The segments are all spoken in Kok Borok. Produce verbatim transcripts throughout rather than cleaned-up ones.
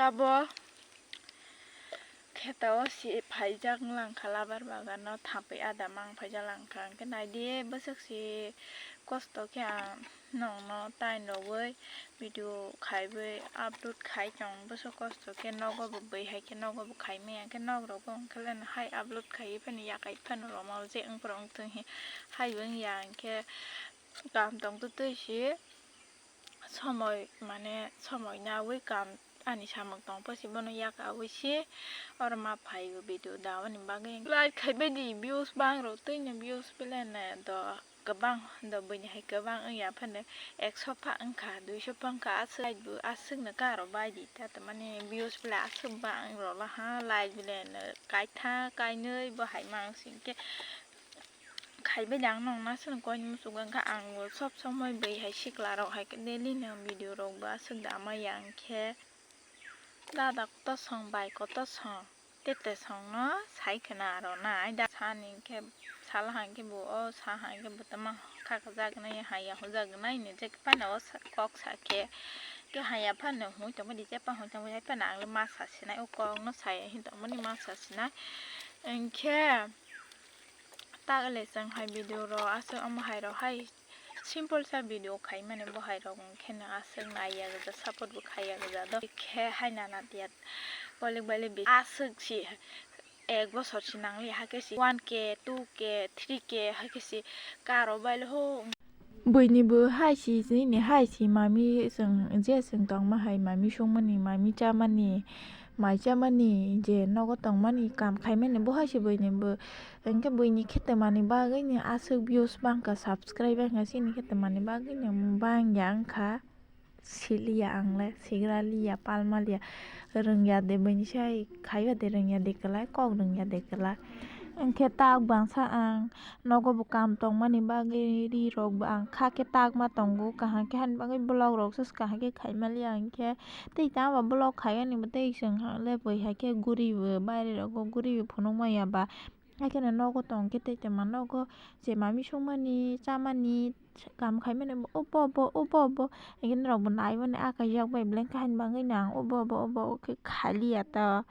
Abo kheto o si phaijak wngkha labar bagano, thapwi ada mang phaijak wngkha, hwnkhe naidi bwswk si kosto khe ang nokno time rwui video khaiwi upload khai tong, bwswk kosto khe nogo bo bui hai khe nogo bo khai maya khe nok rok bo hwnkhe leno hai upload khaiwi phano yakai phano rwma je wngphuru wngthung hai bo wngya hwnkhe kam tong twi twi si. Somoi mane somoi naui kam ani samung tong pasi bono yakaui si oro ma phaio video daoni bagwi like khaibai di views bang rok twino views belai no do kwbang do buini hai kwbang wngya phano ekso pha wngkha duiso pha wngkha aswk like bo aswk no karo bai di ta tamani views belai aswk bang rok laha like belai no kaitha kainwi bo hai mang sing khe. Khaibai da ang nokna aswk koini muchungo wngkha ang sob somoi bui hai sikla rok hai daily no video rok bo aswk da ma ya hwnkhe dada kotor song bai kotor song tete song no sai khwna aro nai da sani hwnkhe sala hai khe bo o sa hai khe bo tama khakajak nai haya hujak nai ni je phano o kok sa khe khe haya phano hung tongma di je pa hung tongma hai phano ang le ma sa sinai o kok no saya hin tongmani ma sa sinai hwnkhe. Takle chwng hai video rok aswk omo hai rok hai simple sa video khai mani bo hai rok hwnkhe no aswk nai ya gajak support bo khai ya gajak do khe hai nana tiya kolik baile aswk si ek bosor si nang li hakhe si one K two K three K hakhe si karo baile ho. Buini bo hai si, nini hai si, mami chwng je chwng tongma hai, mami songmani, mami chamani, mai chamani, je nogo tongmani, kam khaimani, bo hai si buini bo. Hwnkhe buini khe twmani bagwi ni aswk views bangkha, subscribe bangkha, chini khe twmani bagwi ni bangya wngkha. Siliya ang le, sigra liya, palma liya, rwngya de buini sai, khaiya de rwngya de kwlai, kok rwngya de kwlai. Hwnkhe tak bangsa ang nogo bo kam tongmani bagwi ri rok bo ang kha khe tak ma tongo, kaham khe hani bagwi vlog rok se kaham khe khai maliya hwnkhe tei tamo vlog khai ani bo tei chwng le bui hai khe guri bo baire rogo guri bo phunuk maya ba. Haikhe no nogo tong khe tei tongma nogo je mami songmani chamani kam khaimani obo obo obo obo hwnkhe norok bo naiwi ah kaijak bai beleng kahini bagwi no ang obo obo obo khe khaliya ta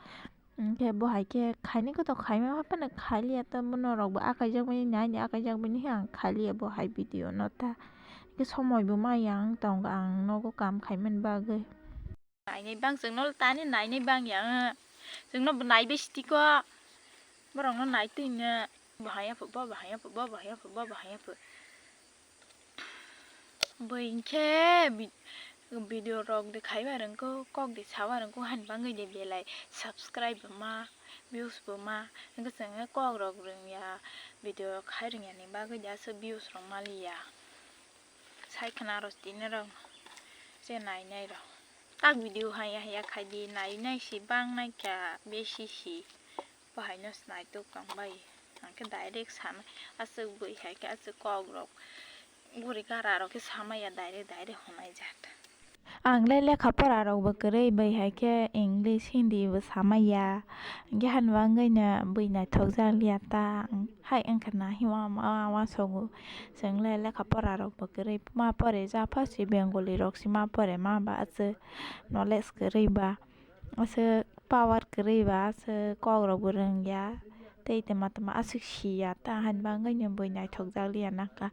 hwnkhe bo hai khe khaini kotor khaima haphano khaliya ta norok bo ah kaijak bai nai ni ah kaijak bai ni ang khaliya bo hai video no ta hwnkhe somoi bo maya wng tongo ang nogo kam khaimani bagwi. Nainai bang chwngno tani nainai bang ya. Chwngno bo nai besi tiko. Borokno nai twi no. Bo haya pho, bo bo haya pho, bo bo haya pho, bo bo haya pho. Bo hinkhe video rok de khaiba rwngkho, kok de sawa rwngkho hani bagwi de belai subscribe bo ma, views bo ma. Hinkhe chwngno kok rok rwngya, video khai rwngya ni bagwi de aswk views rok maliya. Sai khwna rw tini rw je nainai rw. Tak video haya haya khai di, nainai si bang nai kha besi si. Bo hai no snai tuk tong bai. Ang khe direct sanai aswk bui hai khe aswk kok rok guri gara rok khe samaya direct direct honai jat. Ang le lekha pora rok bo kwrwi bai hai khe English Hindi bo samaya. Hwnkhe hani bagwi no bui naithok jak liya ta. Hai wngkha na hiwa ma wasogo. Chwng le lekha pora rok bo kwrwi ma pore ja pha si Bengali rok si ma pore ma ba aswk knowledge kwrwi ba aswk power kwrwi ba aswk kok rok bo rwngya tei tama tama aswk siya ta hani bagwi no bui naithok jak liya naka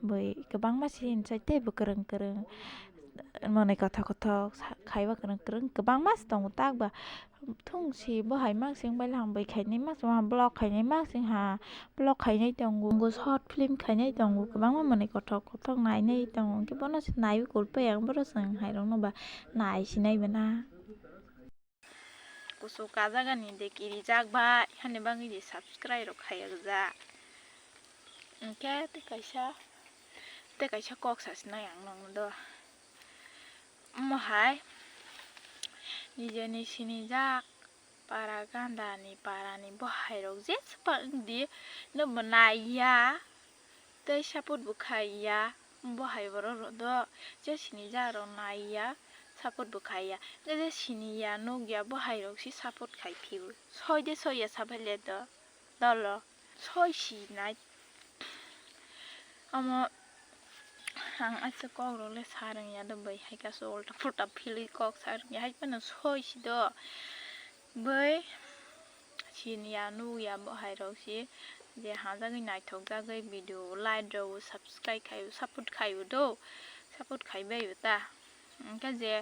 bui kwbangma si hinwi tei bo kwrwng kwrwng mwnwi kothok kothok khaiba kwrwng kwrwng kwbangma se tongo tak ba. Thung si bo hai maksing bai lang bai khainai maksing ha vlog khainai maksing ha vlog khainai tongo, short film khainai tongo, kwbangma manwi kothok kothok nainai tongo, hwnkhe bono se naiwi kulpai ang, borok chwng hai rokno ba nai sinai bana. Kuchuk kajagani de kirijak bai hani bagwi de subscribe rok khaijakjak, hwnkhe tei kaisa tei kaisa kok sasinai ang nokno do. Omo hai nijeni sinijak para gandani parani bohairok jeswk wngdi, no bo naiya tei support bo khaiya. Bohai borok rok do je sinijak rok naiya support bo khaiya, je siniya nukya bohairok si support khai phio, soi de soiya sabaile do dolo. Soi si nai. Omo Ang aisa kok rok le sa rwngya do bai, hai kaisa ulta pulta philwi kok sa rwngya, hai phano soi si do bai. Siniya nukya bo hai rok si je hajagwi naithok jagwi video like rok subscribe khai support khai do, support khai bai ta. Hwnkhe je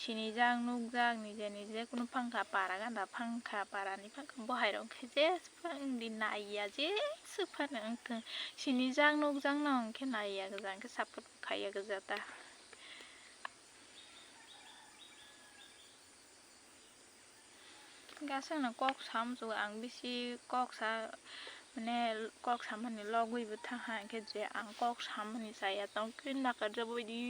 sinijak nukjak nije nije kunu phangkha para gana phangkha parani phangkha bo hai rok khe je phang di naiya jeswk phano wngthung. Sinijak nukjakno hwnkhe naiya gwja hwnkhe support bo khaiya gwja ta. Hwnkhe aswkno kok sa muchungo ang bisi kok sa mane kok samani logwi bo thangkha hwnkhe je ang kok samani chaya tongkhe nakarjak bai di.